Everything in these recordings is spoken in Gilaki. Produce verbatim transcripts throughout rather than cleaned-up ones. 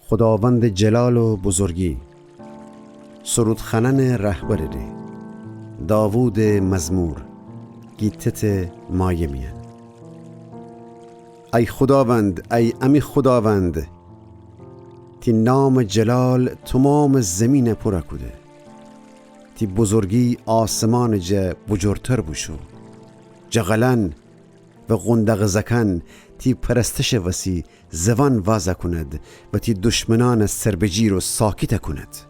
خوداوندٚ جلال و بزرگی. سرودخوأنأنٚ رهبرٚ ره. داوودٚ مزمور. گیتتٚ مایه میأن. ای خوداوند، ای امی خوداوند، تی نامٚ جلال تومامٚ زیمینَ پورَ کوده. تی بزرگی آسمانٚ جا بوجورتر بوشو. جغلأن و قونداقٚ زأکأن تی پرستشٚ وسی زوأن وازَ کونید و تی دشمنأنَ سربجیر و ساکتَ کونید.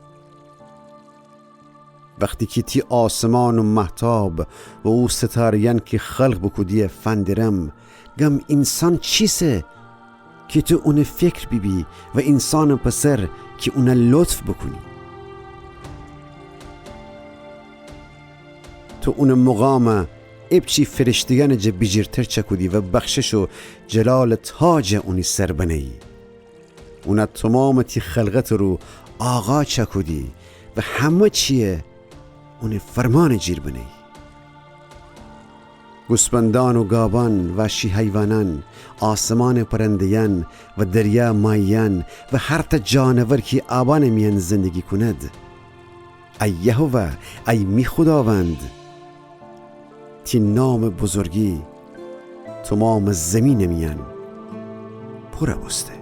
وختی کی تی آسمان و مهتاب و او ستاره‌یأن کی خلق بوکودی‌یه فندرم، گم اینسان چیسه کی تو اونٚ فکر بیبی و اینسانٚ پسر کی اونَ لطف بوکونی؟ تو اونٚ مقامَ ایپچی فرشته‌یأنٚ جا بیجیرتر چأکودی و بخشش و جلالٚ تاجَ اونی سر بنه‌یی. اونَ تومامٚ تی خلقتٚ رو آقا چأکودی و همه چیَ اونٚ فرمانٚ جیر بنه‌یی. گوسپندأن و گابأن، وحشی حیوانأن، آسمانٚ پرنده‌یأن و دریا ماییأن و هر ته جانور کی آبأنٚ میأن زندگی کونید. ای یهوه، ای می خوداوند، تی نامٚ بزرگی تومامٚ زیمینٚ میأن پورَ بوسته.